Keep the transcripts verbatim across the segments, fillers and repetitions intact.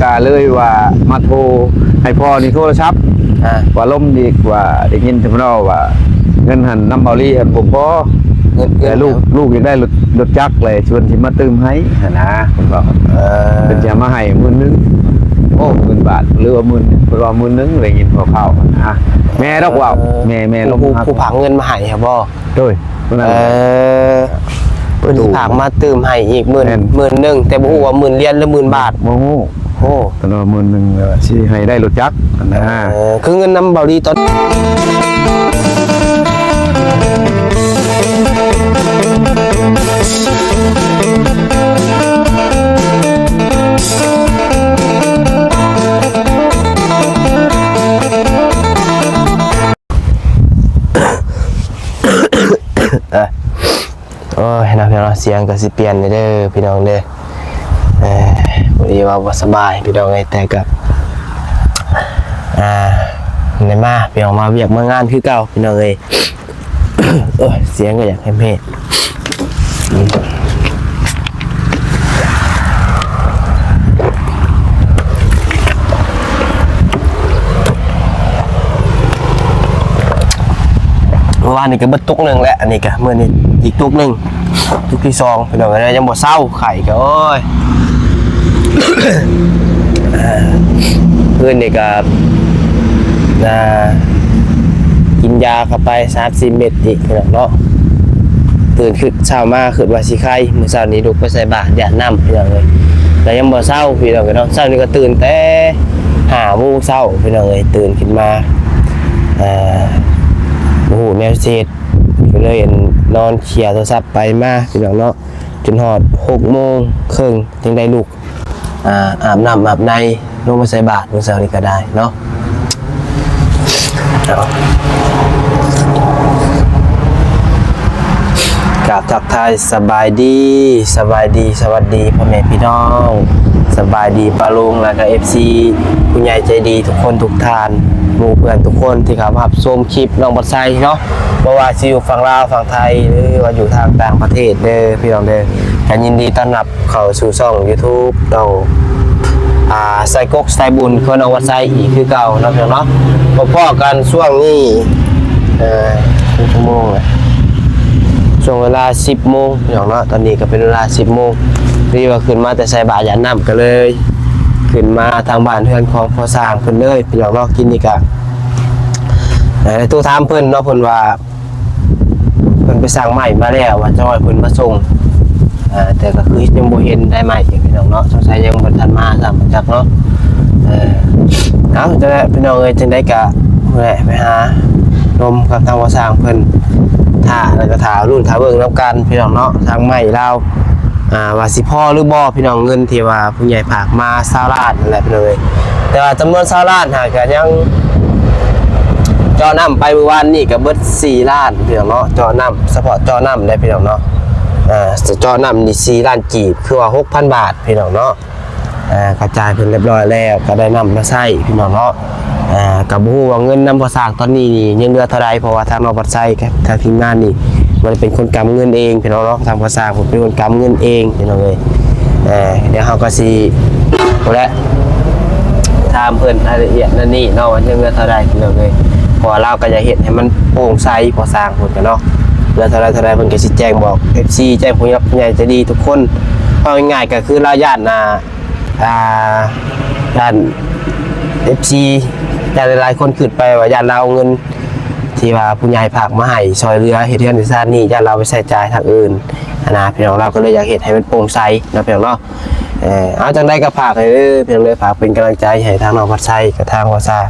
ก็เลยว่ามาโทรให้พ่อนี่โทรศัพท์ อ่า ว่าลมดีกว่าได้ยินเพิ่นเว้าว่า เงินหั่นนำเบาลีหั่นบ่พอ เงิน เงิน แต่ลูก ลูกอยากได้รถ รถจักรเลย ชวนสิมาตื่มให้หั่นนะ เพิ่นเว้า เออ เพิ่นสิเอามาให้หมื่นหนึ่ง โอ้ หมื่นบาท หรือว่าหมื่น เพิ่นว่าหมื่นหนึ่ง ได้ยินคร่าวๆหั่นนะ แม่ดอกเว้า เออ แม่ แม่ลม ผู้ ผู้ ผู้ฝากเงินมาให้ครับบ่ โดย เพิ่นนั่นแหละ เออ เพิ่นสิฝากมาตื่มให้อีกหมื่น แม่น หมื่นหนึ่ง แต่บ่ฮู้ว่าหมื่นเหรียญหรือหมื่นบาท บ่ฮู้ โอ้ เพิ่นว่าหมื่นหนึ่ง แล้วสิให้ได้รถจักรหั่นนะ เออ คือเงินนำเบาลีตอน เอ้ย โอ้ย เนาะพี่น้องเนาะ เสียงก็สิเปลี่ยนเด้อพี่น้องเด้อ เอ้ย พอดีว่าบ่สบายพี่น้องเอ้ย แต่ก็ อ่า ได้มาพี่น้อง มาเวียกมางานคือเก่าพี่น้องเอ้ย โอ้ย เสียงก็อยากแหบๆ เมื่อวานนี้ก็เบิดตุกหนึ่งแล้ว อันนี้ก็มื้อนี้อีกตุกหนึ่ง ตุกที่สอง พี่น้องเอ้ย ยังบ่เซา ไข้ก็ โอ้ย อ่า คืนนี้ก็ อ่า กินยาเข้าไปสามสี่เม็ดอีกพี่น้องเนาะ ตื่นขึ้นเช้ามาคิดว่าสิไข้ มื้อเช้านี้ลุกไปใส่บาตรหยาดน้ำพี่น้องเอ้ย แล้วยังบ่เซาพี่น้องเอ้ยเนาะ เช้านี้ก็ตื่นแต่ห้าโมงเช้าพี่น้องเอ้ย ตื่นขึ้นมา เอ่อ บ่ฮู้แนวสิเฮ็ด ก็เลยนอนเขี่ยโทรศัพท์ไปมาพี่น้องเนาะ จนฮอดหกโมงครึ่งจึงได้ลุก อ่า อาบน้ำอาบใน ลงมาใส่บาตรมื้อเช้านี้ก็ได้เนาะ กราบทักทายสบายดี สบายดี สวัสดีพ่อแม่พี่น้อง สบายดีป้าลุง แล้วก็ เอฟซี ผู้ใหญ่ใจดีทุกคนทุกท่าน หมู่เพื่อนทุกคนที่เข้ามารับชมคลิปน้องบอดไซเนาะ บ่ว่าสิอยู่ฝั่งลาวฝั่งไทย หรือว่าอยู่ทางต่างประเทศเด้อพี่น้องเด้อ ก็ยินดีต้อนรับเข้าสู่ช่อง YouTube น้อง อ่า ไซกก ไซบุญ คนน้องวัดไซอีกคือเก่าเนาะพี่น้องเนาะ พบพ้อกันช่วงนี้ เอ่อ เป็นชั่วโมงเลย ช่วงเวลาสิบโมงพี่น้องเนาะ ตอนนี้ก็เป็นเวลาสิบโมง พอดีว่าขึ้นมาแต่ใส่บาตรหยาดน้ำก็เลย ขึ้นมาทางบ้านเฮือนของพ่อสร้างเพิ่นเลยพี่น้องเนาะ กินนี่ก็ เอ่อ ได้โทรถามเพิ่นเนาะ เพิ่นว่า เพิ่นไปสั่งไม้มาแล้ว ว่าจะให้เพิ่นมาส่ง อ่า แต่ก็คือยังบ่เห็นได้ไม้พี่น้องเนาะ สงสัยยังบ่ทันมาซ้ำจักเนาะ เออ เอา จั่งใด๋พี่น้องเอ้ย จั่งใด๋ก็ นั่นแหละ ไปหาลมกับทางพ่อสร้างเพิ่น ถ้า แล้วก็ถ้ารุ่นถ้าเบิ่งนำกันพี่น้องเนาะ ทางไม้ลาว อ่า ว่าสิพอหรือบ่พี่น้อง เงินที่ว่าผู้ใหญ่ฝากมาซาวล้านนั่นแหละพี่น้องเอ้ย แต่ว่าจำนวนซาวล้านหากก็ยัง เจาะน้ำไปเมื่อวานนี่ก็เบิดสี่ล้านพี่น้องเนาะ เจาะน้ำ เฉพาะเจาะน้ำได้พี่น้องเนาะ อ่า เจาะน้ำนี่สี่ล้านกีบ คือว่าหกพันบาทพี่น้องเนาะ อ่า ก็จ่ายเพิ่นเรียบร้อยแล้ว ก็ได้น้ำมาใช้พี่น้องเนาะ อ่า ก็บ่ฮู้ว่าเงินนำพ่อสร้างตอนนี้นี่ยังเหลือเท่าใด เพราะว่าทางน้องบอดไซกับทางทีมงานนี่ บ่ได้เป็นคนกำเงินเองพี่น้องเนาะ ทางพ่อสร้างเพิ่นเป็นคนกำเงินเองพี่น้องเอ้ย เอ่อ เดี๋ยวเฮาก็สิ พู้นแหละ ถามเพิ่นรายละเอียดนั่นนี่เนาะ ว่ายังเหลือเท่าใดพี่น้องเอ้ย เพราะว่าลาวก็อยากเฮ็ดให้มันโปร่งใส พ่อสร้างเพิ่นก็เนาะ เหลือเท่าใดเท่าใดเพิ่นก็สิแจ้งบอก เอฟซี แจ้งผู้หลักผู้ใหญ่ใจดีทุกคน เอาง่ายๆก็คือลาวย้าน อ่า อ่า ย้าน เอฟซี ย้านหลายๆคนคิดไปว่าย้านลาวเอาเงินที่ว่าผู้ใหญ่ฝากมาให้ช่วยเหลือเฮ็ดเฮือนเฮ็ดซานนี่ ย้านลาวไปใช้จ่ายทางอื่นหั้นนะพี่น้อง ลาวก็เลยอยากเฮ็ดให้มันโปร่งใสเนาะพี่น้องเนาะ เอ่อ เอาจั่งใด๋ก็ฝากให้เด้อพี่น้องเด้อ ฝากเป็นกำลังใจให้ทางน้องบอดไซกับทางพ่อสร้าง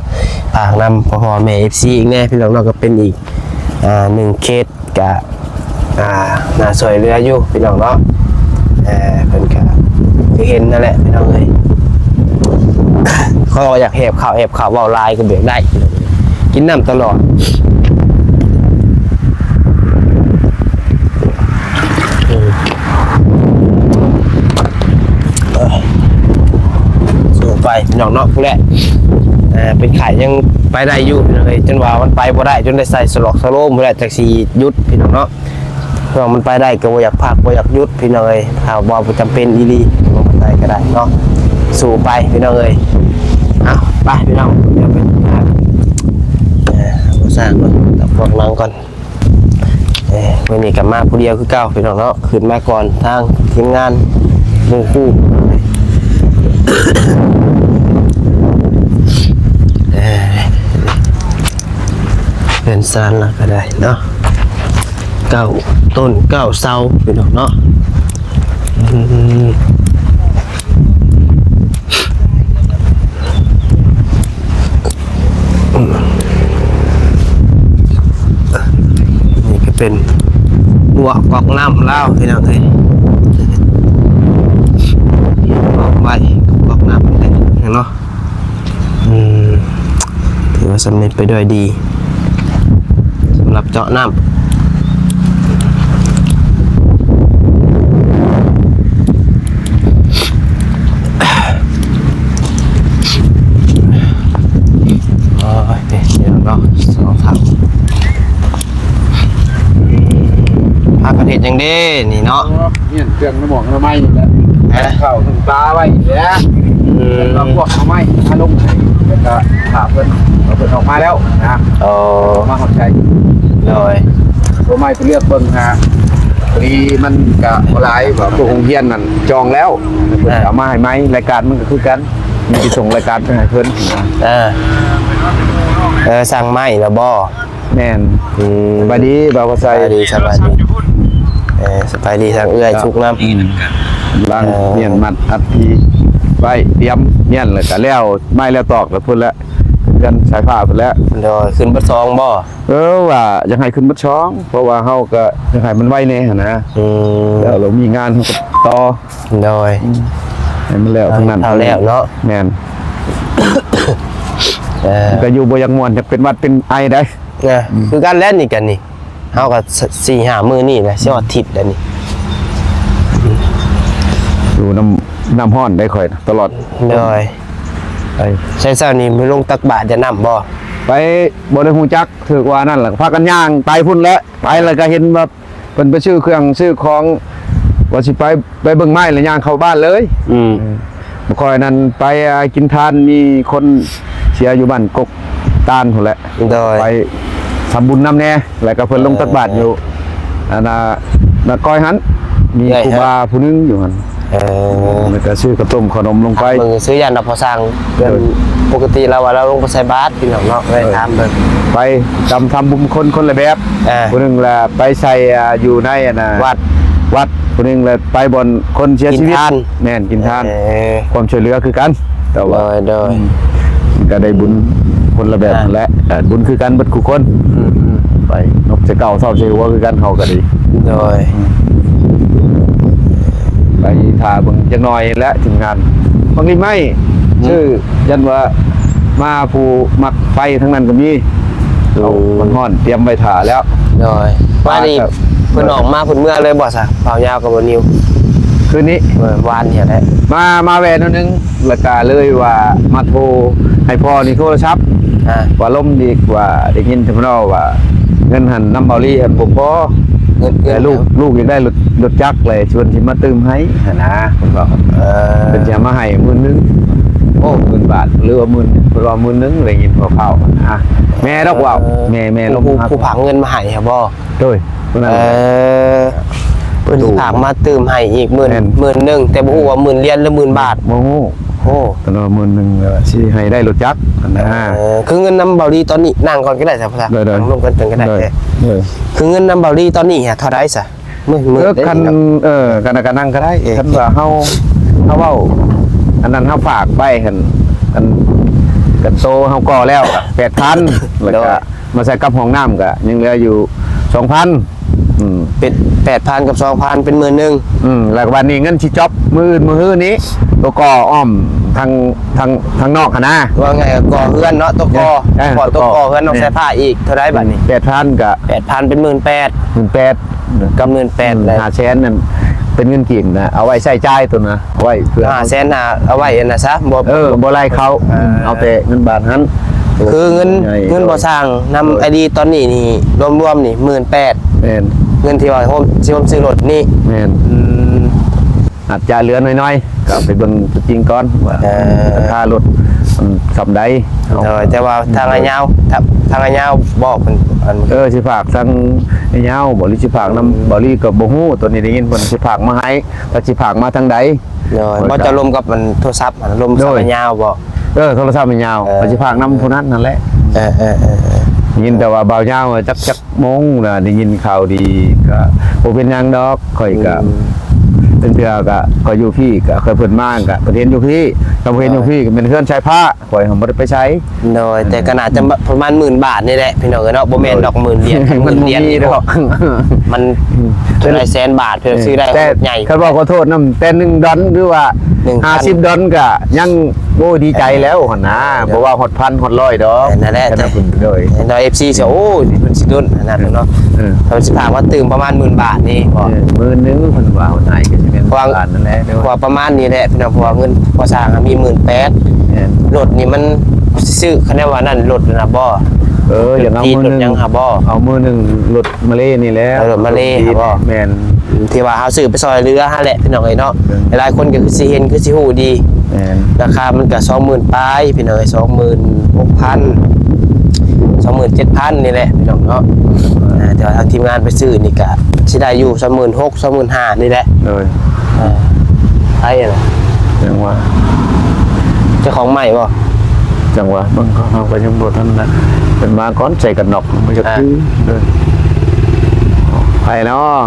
ฝากนำพ่อๆแม่ เอฟซี อีกแน่พี่น้องเนาะ ก็เป็นอีก อ่า หนึ่งเคส ก็ อ่า น่าช่วยเหลืออยู่พี่น้องเนาะ เอ่อ เพิ่นก็คือเห็นนั่นแหละพี่น้องเอ้ย เขาก็อยากแหบข้าว แหบข้าว เว้าหลายก็บ่อยากได้ กินน้ำตลอด อืม เออ สู้ไปพี่น้องเนาะ พู้นแหละ เอ่อ เป็นไข้ยังไปได้อยู่พี่น้องเอ้ย จนว่ามันไปบ่ได้ จนได้ใส่สลอกสโลมพู้นแหละ จักสิหยุดพี่น้องเนาะ เพราะว่ามันไปได้ก็บ่อยากพัก บ่อยากหยุดพี่น้องเอ้ย ถ้าว่าบ่จำเป็นอีหลี มันไปก็ได้เนาะ สู่ไปพี่น้องเอ้ย เอาไปพี่น้อง เดี๋ยวไปหา เอ่อ บ่าวสร้างก่อน กับพวกหลังก่อน เอ้ย มื้อนี้ก็มาผู้เดียวคือเก่าพี่น้องเนาะ ขึ้นมาก่อนทางทีมงานหมู่คู่ เอ้ย เรือนซานหลังก็ได้เนาะ เก้าต้นเก้าเสาพี่น้องเนาะ อืม นี่ก็เป็นรั้วก๊อกน้ำลาวพี่น้องเอ้ย ก๊อกไว้ ก๊อกน้ำนี่แหละเนาะ อืม ถือว่าสำเร็จไปด้วยดี สำหรับเจาะน้ำ โอ้ย เดี๋ยวเนาะ สองสาม พากันเฮ็ดหยังเด้นี่เนาะ เนี่ยเครื่องน้ำหมองน้ำไม้นี่แหละ ฮะ ข้าวนึ่งปลาไว้นี่แหละ อืม แล้วก็พวกน้ำไม้มาลงให้ แล้วก็ถามเพิ่น เอาเพิ่นออกมาแล้วนะ อ๋อ มาขอบใจ โดย ตัวไม้ไปเลือกเบิ่งฮะ พอดีมันก็บ่หลาย ว่าพวกโรงเรียนนั่นจองแล้ว เพิ่นก็เอามาให้ใหม่ รายการมันก็คือกัน มีที่ส่งรายการไปให้เพิ่น เออ เออ สั่งไม้แล้วบ่ แม่น อืม สบายดี บ่าวพอไซ สบายดี สบายดี เออ สบายดีทางเอื้อย ครับ สุกน้ำ อืม ล้าง เออ เมียนมัดอัดพีไว้ เตรียมเมียนแล้วก็แล้ว ไม้แล้วตอกแล้วพุ้นละ เฮือนสายฟ้าพุ้นละ โดย ขึ้นเบิดสองบ่ เออ ว่าอยากให้ขึ้นเบิดสอง เพราะว่าเฮาก็อยากให้มันไวแน่หั้นนะ อืม แล้วเรามีงานเฮาก็ต่อ โดย อืม ให้มันแล้วทั้งนั้น เอาแล้วเนาะ แม่น เออ ก็อยู่บ่อยากม่วน อยากเป็นหวัดเป็นไอได้ เออ อืม คือกันแหละนี่กันนี่ เฮาก็ส- สี่ห้ามื้อนี่แหละ สิฮอดอาทิตย์แล้วนี่ อยู่น้ำ น้ำฮ้อนได้ข่อยนะ ตลอด โดย ไป ใช่ เช้านี้ไปลงตักบาตรจะน้ำบ่ ไปบ่ได้ฮู้จัก ถือว่านั่นแหละ พากันย่างไปพุ้นแหละ ไปแล้วก็เห็นว่าเพิ่นไปซื้อเครื่องซื้อของ ว่าสิไป ไปเบิ่งไม้แล้วย่างเข้าบ้านเลย อืม เออ บ่ค่อยนั่น ไป อ่า กินทาน มีคนเสียอยู่บ้านกกตาลพุ้นแหละ โดย ไปทำบุญนำแน่ แล้วก็เพิ่นลงตักบาตรอยู่ เออ อันน่ะ น่ะก้อยหั้น มี ได้ ครูบาผู้หนึ่งอยู่หั้น เออ แล้วก็ซื้อข้าวต้มขนมลงไป เบิ่งซื้อยาดอกพอสร้าง เพิ่น โดย ปกติแล้วว่าเราลงไปใส่บาตรพี่น้องเนาะ เลย โดย ถามเบิ่ง ไปทำ ทำบุญคน คนละแบบ อ่า ผู้หนึ่งละไปใส่ อ่า อยู่ในอันน่ะ วัด วัด ผู้หนึ่งละไปบ่อนคนเสียชีวิต กินทาน แม่น กินทาน เออ ความช่วยเหลือคือกัน แต่ว่า โดย โดย อืม มันก็ได้บุญคนละแบบ อ่า นั่นแหละ แต่บุญคือกันเบิดคู่คน อืม อืม ไปนกใส่เก้าเศร้าใส่หัวคือกัน เขาก็ดี โดย อืม ไปถ่าเบิ่งจักหน่อยและทีมงาน บางทีไม่ อืม ชื่อ ยันว่ามาผู้มักไปทั้งนั้นก็มี โอ้ เอามันฮ้อนเตรียมไว้ถ่าแล้ว โดย มา ว่านี่ ครับ เพิ่นออกมาเพิ่นเมื่อเลยบ่ซะ เผายาวกับบ่นิว คืนนี้ เมื่อวานเนี่ยแหละ มา มาแวะหน่อยนึง แล้วก็เลยว่ามาโทรให้พ่อนี่โทรศัพท์ อ่า ว่าลมดีกว่า ได้ยินแต่เพิ่นเว้าว่า เงินหั้นนำเบาลีหั้นบ่พอ เงิน เงิน แต่ลูก ลูกอยากได้รถ รถจักรเลย ชวนสิมาตื่มให้หั้นนะ เพิ่นว่า เออ เพิ่นจะมาให้หมื่นหนึ่ง โอ้ หมื่นบาท หรือว่าหมื่น เพิ่นว่าหมื่นหนึ่ง ได้ยินคร่าวๆนะ แม่ดอกว่า เออ แม่ แม่ลม ผู้ ครับ ผู้ฝากเงินมาให้ครับบ่ โดย ผู้นั้น เออ เพิ่นสิฝากมาตื่มให้อีกหมื่น แม่น หมื่นหนึ่ง แต่บ่ฮู้ว่าหมื่นเหรียญหรือหมื่นบาท บ่ฮู้ โอ้ เพิ่นว่าหมื่นหนึ่ง แล้วสิให้ได้รถจักรหั้นนะ เออ คือเงินนำเบาลีตอนนี้ นั่งก่อนก็ได้ซะพ่อ โดย โดย นั่งร่วมกันก่อนก็ได้ โดย เด้ โดย คือเงินนำเบาลีตอนนี้ฮะ เท่าใดซะ มื้อ มื้อ เออ ได้ คัน เนาะ เออ คัน คันนั่งก็ได้ เออ คันว่าเฮา เฮาเว้า อันนั้นเฮาฝากไปหั่น อัน กันโตเฮาก่อแล้ว แปดพัน แล้วก็ โดย มาใส่กับห้องน้ำก็ยังเหลืออยู่ สองพัน อืม เป็น แปดพัน กับ สองพัน เป็นหมื่นหนึ่ง อืม แล้วก็บัดนี้เงินสิจ๊อบมื้ออื่นมื้อฮื้อนี้ ตัวก่ออ้อมทาง ทาง ทางนอกหั้นนะ ว่าไงก็ก่อเฮือนเนาะ ตัวก่อ เออ ก่อ ตัวก่อ ตัวก่อเฮือนน้อง เออ สายฟ้าอีก เท่าใดบัดนี้ แปดพัน ก็ แปดพัน เป็นหมื่นแปด หมื่นแปด กับหมื่นแปด อืม เลย ห้าแสนนั่นเป็นเงินกีบนะ เอาไว้ใช้จ่ายตัวนะ เอาไว้เพื่อ ห้าแสนน่ะ เอาไว้อันน่ะซะ บ่ เออ บ่ไล่เขา อ่า เอาแต่เงินบาทหั้น คือเงิน ใหญ่ เงินบ่สร้างนำ โดย ไอดีตอนนี้นี่ รวมๆนี่ หมื่นแปด แม่น เงินที่ว่าโฮม สิโฮมซื้อรถนี่ แม่น อืม อาจจะเหลือน้อยๆ ก็ไปเบิ่งตัวจริงก่อนว่า เออ ราคารถมันส่ำใด โดย แต่ว่าทางอ้ายยาว ทาง ทางอ้ายยาวบอกเพิ่น อัน เออ สิฝากทางอ้ายยาวบ่ หรือสิฝากนำ อืม บ่ หรือก็บ่ฮู้ ตัวนี้ได้ยินเพิ่นสิฝากมาให้ แต่สิฝากมาทางใด โดย บ่ เจ้าลมกับมันโทรศัพท์หั่น ลม โดย สายยาวบ่ เออ โทรศัพท์มันยาว เออ ก็สิฝากนำผู้นั้นนั่นแหละ เออ เออ เออ เออ ยินแต่ว่าบ่าวยาวจัก จักโมงนะ ได้ยินข่าวดี ก็บ่เป็นหยังดอก ข้อยก็ อืม เป็นเทื่อก็ข้อยอยู่พี้ก็ข้อยเพิ่นมาก็เพิ่นเห็นอยู่พี้ ถ้าบ่เห็นอยู่พี้ก็เป็นเฮือนชายผ้า ข้อยบ่ได้ไปไส โดย แต่ก็น่าจะประมาณหมื่นบาทนี่แหละ พี่น้องเอ้ยเนาะ บ่แม่นดอก หมื่นเหรียญ มันบ่มีดอก หมื่นเหรียญนี่ มันเท่าใดแสนบาท เพิ่นซื้อได้ แต่ รถใหญ่ คันว่าขอโทษนำ แต่หนึ่งดอลหรือว่า หนึ่งพัน ห้าสิบดอลก็ยัง โอ้ ดีใจแล้วหั่นนะ เออ บ่ว่าฮอดพันฮอดร้อยดอก เออ นั่นแหละ คันว่าเพิ่น โดย เนาะ เอฟซี สิ โอ้ เพิ่นสิดุนขนาดนั้นเนาะ เออ เพิ่นสิฝากมาตื่มประมาณหมื่นบาทนี่บ่ เออ หมื่นหนึ่งเพิ่นว่า หายก็สิแม่น เพราะว่า ล้านนั่นแหละ เพราะว่าประมาณนี้แหละพี่น้อง เพราะว่าเงินก่อสร้างอะมีหมื่นแปด แม่น รถนี่มันซื้อคะแนนว่านั่นรถนะบ่ เออ อย่างเอา รถ หมื่นหนึ่ง รถหยังหาบ่ เอาหมื่นหนึ่ง รถมาเลย์นี่แหละ เออ รถมาเลย์ รถดี หาบ่ แม่น ที่ว่าเฮาซื้อไปซอยเรือหั่นแหละพี่น้องเอ้ยเนาะ เออ หลายๆคนก็คือสิเห็นคือสิฮู้ดี แม่น ราคามันก็สองหมื่นปลายพี่น้องเอ้ย สองหมื่นหกพัน สองหมื่นเจ็ดพันนี่แหละพี่น้องเนาะ อ่า แต่ว่าทางทีมงานไปซื้อนี่ก็สิได้อยู่สองหมื่นหก สองหมื่นห้านี่แหละ โดย อ่า ไผอะนะ จังหวะ เจ้าของใหม่บ่ จังหวะ มันก็ เฮาก็ยังบ่ทันนะ เพิ่นมาก่อน ใส่กันน็อก มันจะ อ่า คือ เออ ไผเนาะ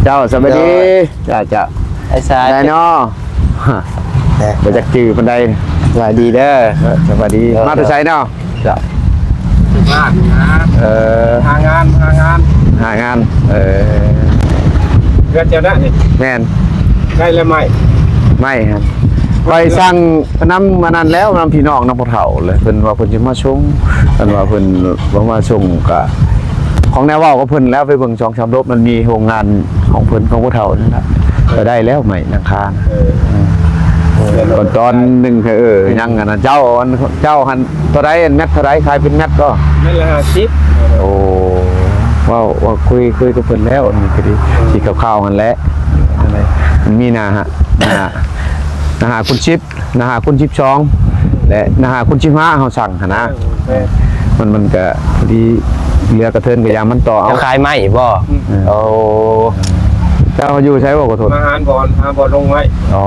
เจ้า สบายดี โดย จ้า จ้า ไอ้สาย ได้เนาะ เออ บ่จักจื่อปานใด สวัสดีเด้อ เออ สวัสดี เออ มาแต่ไสเนาะ จ้ะ บ้านนะ เออ หางาน หางาน หางาน เออ เพื่อนเจ้าได้นี่ แม่น ได้แล้วไหม ไม่ครับ ไปสั่งนำมานั่นแล้ว นำพี่น้องนำพ่อเฒ่าเลย เพิ่นว่าเพิ่นสิมาส่ง เพิ่นว่าเพิ่นบ่มาส่งก็ ของแนวเว้ากับเพิ่นแล้ว ไปเบิ่งสองสามรอบ มันมีโรงงานของเพิ่น ของพ่อเฒ่านั่นแหละ ก็ได้แล้วไหมหลังคา เออ ตอน ตอนหนึ่ง เออ ยังอันนั้น เจ้าอัน เจ้าหันเท่าใด แมตรเท่าใด ขายเป็นแมตรบ่ แมตรละห้าสิบ โอ้ เว้า เว้าคุย คุยกับเพิ่นแล้ว นี่ก็ดี อืม สิกับข้าวหั้นแหละ นั่นแหละ มันมีหน้าฮะ หน้า หน้าห้าคูณสิบ หน้าห้าคูณสิบสอง และหน้าห้าคูณสิบห้า เฮาสั่งหั้นนะ เออ มัน มันก็พอดี เหลือกระเทินกับยางมันต่อเอา เจ้าขายไม้บ่ อืม เออ โอ้ เจ้าอยู่ไสบ่ ขอโทษ มาหาบ่อน หาบ่อนลงไว้ อ๋อ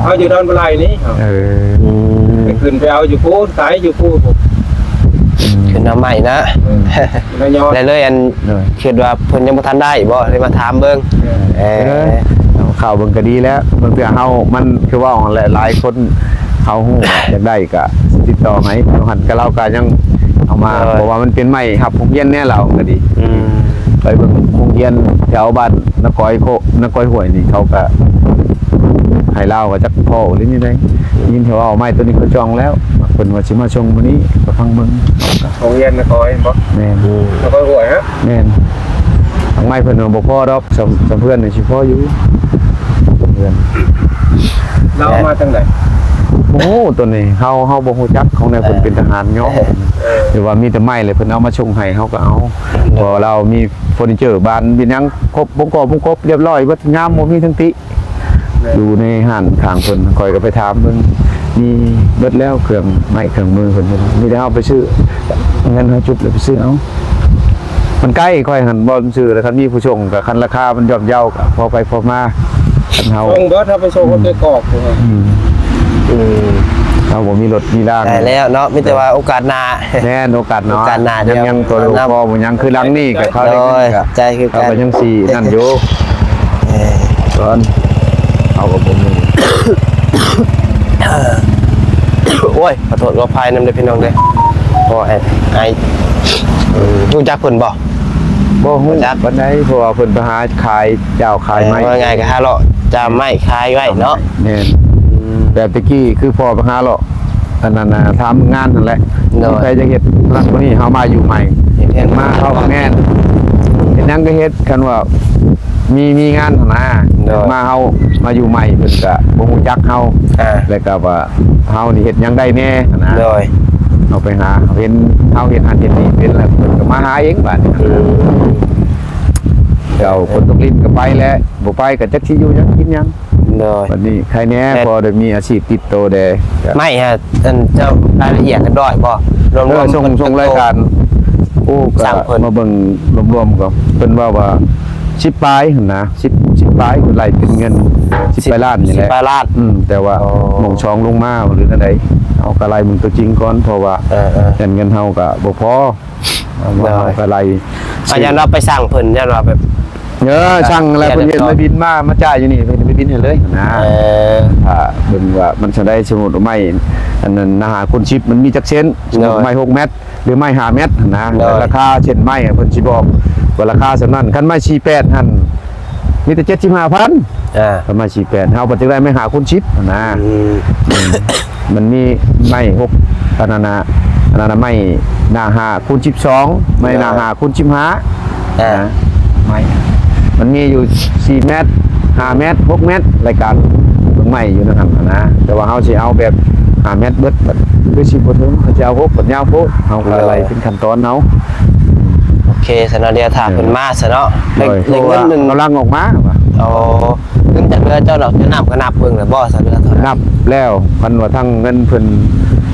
เฮาอยู่ดอนบ่ไหล่นี่ เออ อืม ไปขึ้นไปเอาอยู่พู้น ขายอยู่พู้น อืม ขึ้นเอาไม้นะ เออ แล้วยอด แล้วเลยอัน โดย คิดว่าเพิ่นยังบ่ทันได้บ่ เลยมาถามเบิ่ง เออ เออ เออ เอาข่าวเบิ่งก็ดีแล้ว บางเทื่อเฮา มันคือเว้าหั่นแหละ หลายคนเฮาฮู้ อยากได้ก็ติดต่อให้ เฮาหันกับเราก็ยังเอามา เออ เพราะว่ามันเป็นไม้ฮับโรงเรียนแน่ เราก็ดี อืม ไปเบิ่งโรงเรียนแถวบ้านนากอยโค นากอยห้วยนี่ เขาก็ให้ลาวก็จักพ้อหรือนี่ได ยินเขาว่าเอาไม้ตัวนี้เขาจองแล้ว เพิ่นว่าสิมาส่งมื้อนี้ ก็ฟังเบิ่ง โรงเรียนนากอยบ่ แม่น อืม นากอยห้วยฮะ แม่น ทางไม้เพิ่นว่าบ่พอดอก สำ สำเพื่อนนี่สิพออยู่ เพื่อน เราเอามาจังได๋ โอ้ ตัวนี้เฮา เฮาบ่ฮู้จัก ของแนวเพิ่นเป็นทหารเนาะ เออ หรือว่ามีแต่ไม้เลย เพิ่นเอามาส่งให้ เฮาก็เอา เพราะว่าเรามีเฟอร์นิเจอร์บ้าน มีหยังครบ วงกบ วงกบ เรียบร้อยเบิด งาม บ่มีทั้งติ อยู่ในห้านข้างเพิ่น ข้อยก็ไปถามเพิ่น มีเบิดแล้ว เครื่องไม้เครื่องมือเพิ่น มีแต่เฮาไปซื้อ เงินเฮาจุบแล้วไปซื้อเอา มันใกล้ ข้อยหั้นบ่ซื้อแล้ว คันมีผู้ส่งก็ คันราคามันย่อมเยาก็พอไปพอมา คันเฮา ส่งเบิด เฮาไปส่งคนไปกอกอยู่ อืม อืม เฮาบ่มีรถมีลา ได้แล้วเนาะ มีแต่ว่าโอกาสหน้า แม่น โอกาสหน้า โอกาสหน้า ยัง เดี๋ยว ยังตัวลูก นำ พ่อบ่ยัง คือหลังนี้ก็เขาได้เงินก็ โดย ใจคือกัน เขาก็ยังสินั่นอยู่ เออ ก่อน เขาก็บ่มี โอ้ย ขอโทษขออภัยนำเด้อพี่น้องเด้อ เพราะว่าไอ้ ไอ้ เออ รู้จักเพิ่นบ่ บ่ฮู้ รู้จัก ปานใด เพราะว่าเพิ่นไปหาขายเจ้าขายไม้ เออ ว่าไงก็หาเลาะจามไม้ขายไว้เนาะ แม่น อืม แบบตะกี้คือพ่อไปหาเลาะ อันนั้นน่ะ ทำงานนั่นแหละ โดย ใครจะเฮ็ดหลังคนนี้เฮามาอยู่ใหม่ เฮ็ดเฮือน มาเขาก็แม่น เฮ็ดหยังก็เฮ็ด คันว่ามี มีงานหั้นนะ โดย มาเฮามาอยู่ใหม่ เพิ่นก็บ่ฮู้จักเฮา อ่า แล้วก็ว่าเฮานี่เฮ็ดหยังได้แน่หั้นนะ โดย เฮาไปหา เห็นเฮาเฮ็ดหั้นเฮ็ดนี่เป็นแล้ว เพิ่นก็มาหาเองบาดนี้ อืม เก่า คนตกลิ้นก็ไปแล้ว บ่ไปก็จักสิอยู่หยังกินหยัง โดย บัดนี้ใครแน่ แม่น พอได้มีอาชีพติดโตแด่ ไม่ฮะ อันเจ้ารายละเอียดเรียบร้อยบ่ รวมๆ เออ ส่ง เพิ่น ส่งรายการ โอ้ ก็ สั่งเพิ่น มาเบิ่งรวมๆ ก็เพิ่นว่า ว่า สิบปลายหั่นนะ สิบ สิบปลาย ไล่เป็นเงิน สิบ สิบปลายล้านนี่แหละ สิบปลายล้าน อืม แต่ว่า อ๋อ หม่องสองลงมาหรือแนวใด เฮาก็ไล่เบิ่งตัวจริงก่อน เพราะว่า เออๆ แหล่งเงินเฮาก็บ่พอ ว่า โดย เฮาก็ไล่ อาจารย์ว่าไปสั่งเพิ่น อาจารย์ว่าแบบ เออ สั่งแล้ว เพิ่นเฮ็ด เรียบร้อย ไม้บินมา มาจ่ายอยู่นี่ เพิ่นไปบินให้เลยนะ เออ ถ้าเบิ่งว่ามันจะได้ สมมุติว่าไม้ อันนั้นนะ ห้าคูณสิบ มันมีจักเซน สมมุติ โดย ไม้หกเมตร หรือไม้ห้าเมตรนะ โดย ราคาเช่นไม้อะ เพิ่นสิบอกว่าราคาส่ำนั้น คันไม้สี่แปดหั่น มีแต่เจ็ดสิบห้าพัน อ่า คันไม้สี่แปด เฮาปัจจุบันไม้ห้าคูณสิบนะ อืม มันมีไม้หก อันนั้นนะ อันนั้นนะ ไม้หน้าห้าคูณสิบสอง ไม้หน้า อ่า ห้าคูณสิบห้า อ่า นะ ไม้ มันมีอยู่สี่เมตร ห้าเมตร หกเมตร รายการเบิ่งไม้อยู่ในหั่นนะ แต่ว่าเฮาสิเอาแบบห้าเมตรเบิด บัดคือสิบ่ถึง เฮาสิเอาหก บัดยาวโพด เฮาก็ไล่เป็นขั้นตอนเอา โอเค ซะเนาะ เดี๋ยวถ้าเพิ่นมาซะเนาะ โดย ได้ ได้เงินหนึ่ง กำลังออกมาว่ะ อ๋อ เงินจากเรือเจ้าดอกเจ้าน้ำก็นับเบิ่งแล้วบ่ ซะเรือเท่าไหร่ นับแล้ว คันว่าทั้งเงินเพิ่น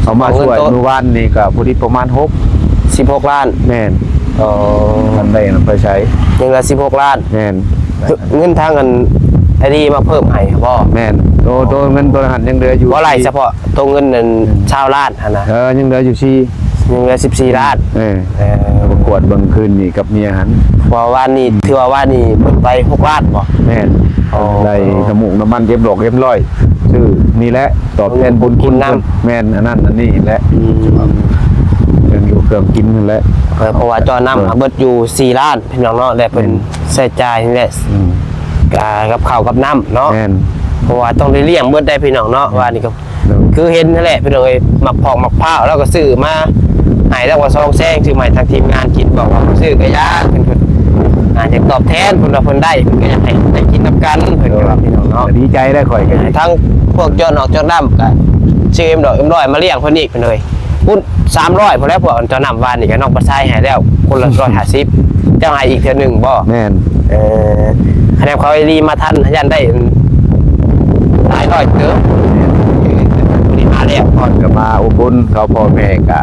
เอามา เอาเงิน ช่วย โต๊ะ มื้อวานนี่ก็พอดีประมาณหก สิบหกล้าน แม่น อ๋อ มันได้นำไปใช้ ยังเหลือสิบหกล้าน แม่น เงินทางอันไอ้ดีมาเพิ่มให้บ่ แม่น โต โตเงินโตหั้นยังเหลืออยู่ บ่ไล่ สี่ เฉพาะโตเงินนั่น อืม ซาวล้านหั่นนะ เออ ยังเหลืออยู่สี่ ยังเหลือสิบสี่ล้าน เออ เออ ประกวดเบิ่งคืนนี่กับเมียหั้น เพราะว่านี่ อืม ถือว่าว่านี่เบิดไปหกล้านบ่ แม่น อ๋อ ได้น้ำมูกน้ำมันเอ็มร้อย เอ็มร้อย ซื้อนี่แหละ ตอบแทนบุญคุณ กินน้ำ เพิ่น แม่น อันนั้นอันนี้แหละ อืม เครื่องอยู่เครื่องกินนั่นแหละ เออ เพราะว่าเจ้าน้ำ เออ เบิดอยู่สี่ล้าน พี่น้องเนาะ และเพิ่น แม่น ใช้จ่ายนี่แหละ อืม กะกับข้าวกับน้ำเนาะ แม่น เพราะว่าต้องได้เลี้ยงเบิดได้พี่น้องเนาะ แม่น ว่านี่ก็ เออ คือเห็นนั่นแหละพี่น้องเอ้ย หมากพอกหมากพร้าว แล้วก็ซื้อมาให้แล้วว่าซองแซง ซื้อมาให้ทางทีมงานกิน บอกว่าซื้อก็ยาก เพิ่น เพิ่น อ่า อยากตอบแทน เพิ่นว่าเพิ่นได้ เพิ่นก็อยากให้ได้กินนำกัน เพิ่นก็ว่าพี่น้องเนาะ ดีใจได้ข่อยก็ดี ทั้งพวกเจ้าดอกเจ้าน้ำก็ซื้อเอ็มดอกเอ็มร้อยมาเลี้ยงเพิ่นอีกพี่น้องเอ้ย พุ่นสามร้อย พอแล้ว พวกเจ้าน้ำวานนี่ก็น้องประชายให้แล้ว คนละร้อยห้าสิบ เจ้าให้อีกเทื่อหนึ่งบ่ แม่น เออ คะแนนเขาไอ้ลีมาทัน ย่านได้หลายร้อยเติบ แม่น พอดีมาแล้ว ก่อนก็มาอุบลเขา พ่อแม่ก็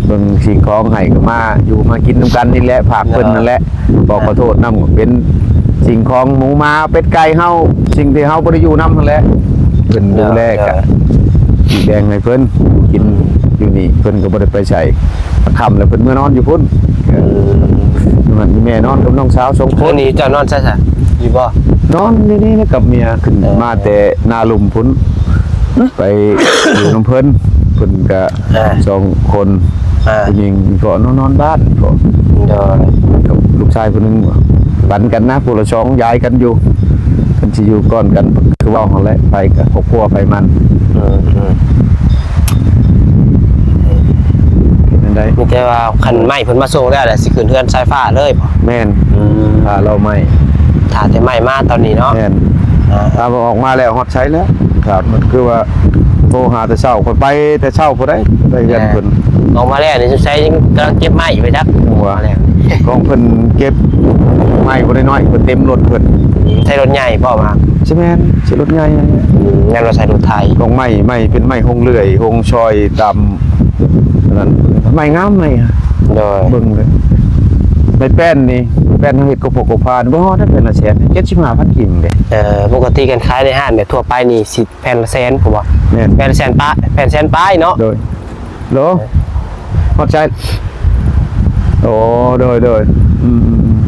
เบิ่งสิ่งของให้ก็มาอยู่มากินนำกันนี่แหละ ฝากเพิ่นนั่นแหละ บอกขอโทษนำ เป็นสิ่งของหมูหมาเป็ดไก่เฮา สิ่งที่เฮาบ่ได้อยู่นำนั่นแหละ เพิ่นดูแลก็ เออ สิแบ่งให้เพิ่นกินอยู่นี่ เพิ่นก็บ่ได้ไปไส ค่ำแล้วเพิ่นเมือนอนอยู่พุ้น อืม อยู่หั่นมีแม่นอนกับน้องสาวสองคน คืนนี้เจ้านอนใส่ซะ อยู่บ่ นอนนี่นี่กับเมีย ขึ้น เออ มาแต่นาลุ่มพุ้น ไปอยู่นำเพิ่น เพิ่นก็ อ่า สองคน อ่า ผู้หญิงก็นอนนอนบ้านก็ โดย กับลูกชายคนหนึ่ง ปันกันนะ ผู้ละสอง ย้ายกันอยู่ กันสิอยู่ก่อนกัน คือเว้าหั่นแหละ ไปกับครอบครัวไปมัน อืม อืม เป็นจั่งใด มีแต่ว่าคันไม้เพิ่นมาส่งแล้วแหละ สิขึ้นเฮือนสายฟ้าเลยบ่ แม่น อืม ถ้าเราไม้ ถ้าแต่ไม้มาตอนนี้เนาะ แม่น อ่า ถ้ามันออกมาแล้วฮอดไสแล้ว ครับ มันคือว่าโทรหาแต่เช้า ข้อยไปแต่เช้าพุ้นใด๋ ไปเฮือนเพิ่น ออกมาแล้วนี่สงสัยยังกำลังเก็บไม้อยู่ไปจัก หัว ออกมาแล้ว ของเพิ่นเก็บไม้บ่ได้น้อย เพิ่นเต็มรถเพิ่น ใช้รถใหญ่บ่มา ใช่แม่น ใช้รถใหญ่ อืม งั้นเราใช้รถไถ ของไม้ ไม้เป็นไม้ฮงเลื่อย ฮงซอยตาม อันนั้น ไม้งามไม้อะ โดย เบิ่งเลย ไม้แป้นนี่ แป้นเฮาเฮ็ดกระโปรงกระพาน บ่ฮอดนะ แป้นละแสน เจ็ดสิบห้าพัน กีบเด้ เอ่อ ปกติการขายในห้างแบบทั่วไปนี่สิแผ่นละแสน ผมว่า แม่น แผ่นละแสนปลาย แผ่นแสนปลายเนาะ โดย โหล ฮอดไส โอ้ โดย โดย อืม อืม อืม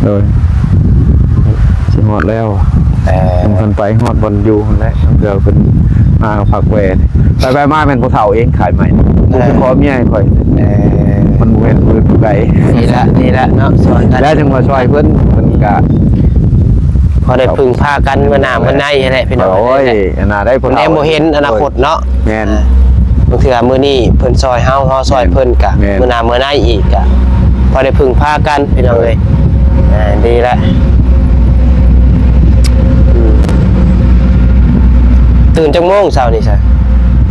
โดย สิฮอดแล้ว เอ่อ ยังทันไปฮอดบ่อนอยู่นั่นแหละ เดี๋ยวเพิ่นมาพักแวะ ไปไปมาแม่นผู้เฒ่าเองขายไม้ เออ ผู้ไปขอเมียให้ข่อย เออ มันบ่แม่นผู้ใด นี่ละ นี่ละเนาะ สอนกัน แล้วจังว่าซอยเพิ่น เพิ่นก็ พอได้พึ่งพากันมื้อหน้ามื้อในนั่นแหละพี่น้อง โอ้ย อันน่ะได้ผู้เฒ่า แนมบ่เห็นอนาคตเนาะ แม่น อ่า บางเทื่อมื้อนี้เพิ่นซอยเฮา เฮาซอยเพิ่นกะ แม่น มื้อหน้ามื้อในอีกกะ พอได้พึ่งพากันพี่น้องเอ้ย อ่า ดีละ อืม ตื่นจักโมงเช้านี่ซะ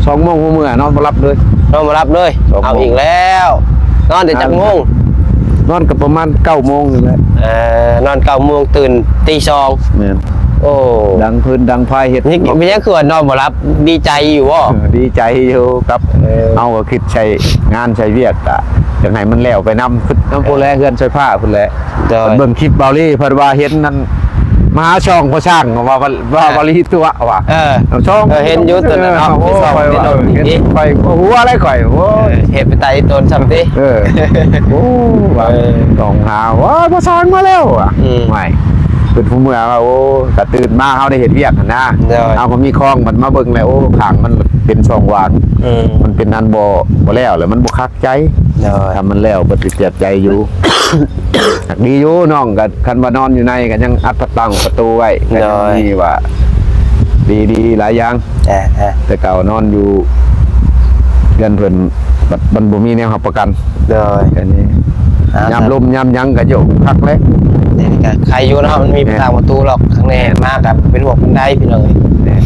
สองโมงหัวเมือนอนบ่หลับเลย นอนบ่หลับเลย สองโมง เอาอีกแล้ว นอนแต่จักโมง นอนก็ประมาณเก้าโมงนี่แหละ เอ่อนอนเก้าโมงตื่นตีสอง แม่น โอ้ ดังพื้นดังไฟเฮ็ด นี่เป็นยังคือว่านอนบ่หลับดีใจอยู่บ่ เออดีใจอยู่ครับ เออ เอาก็คิดใช้งานใช้เวียกอะอยากให้มันแล้วไปนำคือน้ำพุนแลเฮือนใช้ผ้าพุนแล โดย เบิ่งคลิปเบาลี่เพิ่นว่าเห็นนั่นมาหาช่องพ่อช่างว่าว่าว่าเบาลี่ตัวว่ะ เออ ช่อง เออเห็นอยู่ตัวนั้นเนาะ โอ้ มีช่อง ข่อย มีช่อง เห็น นี่ ข่อยหัวอะไรข่อยโอ้ เออย เฮ็ดไปตายตัวซ้ำติ เออ โอ้ว่า เออ ต้องหาว่าพ่อช่างมาแล้วอ่ะ อืม ไม่เป็นผู้เมืองว่าโอ้กะตื่นมาเฮาได้เห็นเวียกหั่นนะ โดย เอาก็มีคลองมันมาเบิ่งแล้วโอ้ข้างมันเป็นช่องว่าง อืม มันเป็นอันบ่บ่แล้วแหละมันบ่คักใจ โดย ถ้ามันแล้วก็สิเสียใจอยู่ หากดีอยู่น้องก็คันว่านอนอยู่ในก็ยังอัดประตังประตูไว้ก็ยัง โดย มีว่า ดีดีหลายอย่าง อ่าอ่า แต่เก่านอนอยู่เรือนเพิ่นบัดมันบ่มีแนวรับประกัน โดย อันนี้ อ่า ยามลมยามหยังก็โยกคักเลย นี่ก็ใครอยู่เนาะมันมี แม่น ทางประตูหรอกข้างในมากกับเป็นห่วงคนใดพี่น้องเอ้ย แม่น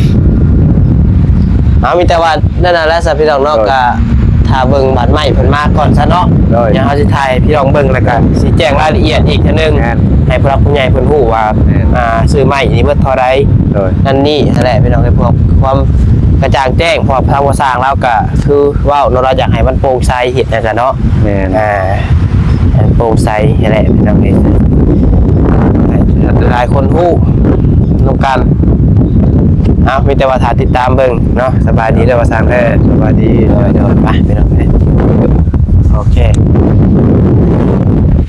เอามีแต่ว่านั่นน่ะแหละซะพี่น้องเนาะ โดย ก็ถ้าเบิ่งบาดไม้เพิ่นมาก่อนซะเนาะ โดย เดี๋ยวเฮาสิถ่ายพี่น้องเบิ่งแล้วก็สิแจ้งรายละเอียดอีกเทื่อนึง แม่น ให้ผู้หลักผู้ใหญ่เพิ่นฮู้ว่า แม่น อ่าซื้อไม้นี่เบิดเท่าใด โดย นั่นนี่นั่นแหละพี่น้องเอ้ยเพื่อความกระจ่างแจ้งเพราะทางบ่สร้างแล้วก็คือเว้าเนาะเราอยากให้มันโปร่งใสเฮ็ดนั่นก็เนาะ แม่น อ่าให้มันโปร่งใสนั่นแหละพี่น้องเอ้ยหลายคนฮู้นำกัน เอามีแต่ว่าถ้าติดตามเบิ่งเนาะสบายดีเด้อว่าสร้างเด้อ สบายดี โดยโดยไปพี่น้องเอ้ยโอเค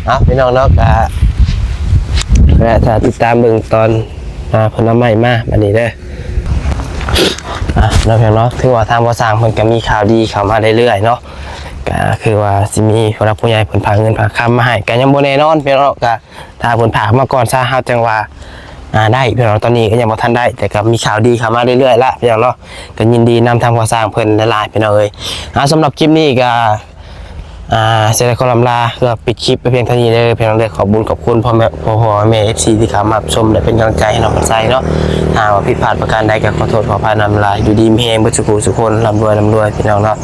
เอาพี่น้องเนาะก็และถ้าติดตามเบิ่งตอนอ่าเพิ่นเอาไม้มาบัดนี้เด้ออ่ะเนาะพี่น้องเนาะถือว่าทางบ่สร้างเพิ่นก็มีข่าวดีเข้ามาเรื่อยๆเนาะก็คือว่าสิมีผู้หลักผู้ใหญ่เพิ่นพาเงินพาคำมาให้ก็ยังบ่แน่นอนพี่น้องเนาะก็ถ้าเพิ่นพากมาก่อนซะเฮาจังว่าอ่าได้พี่น้องตอนนี้ก็ยังบ่ทันได้ แต่ก็มีข่าวดีเข้ามาเรื่อยๆละพี่น้องเนาะก็ยินดีนำทางบ่สร้างเพิ่นหลายๆพี่น้องเอ้ยอ่าสำหรับคลิปนี้ก็ อ่าเสียดายขอลำลาเพื่อปิดคลิปไปเพียงเท่านี้เลยเพียงเด้อขอบบุญขอบคุณพ่อแม่พ่อพ่อแม่เอฟซีที่เข้ามารับชมและเป็นกำลังใจให้น้องกันใส่เนาะถ้าว่าผิดพลาดประการใดก็ขอโทษขออภัยนำลายอยู่ดีมีแฮงเบิดสุขุสุขคนร่ำรวยร่ำรวยพี่น้องเนาะ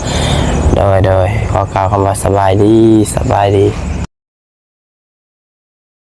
โดยโดยขอกล่าวคำว่าสบายดีสบายดี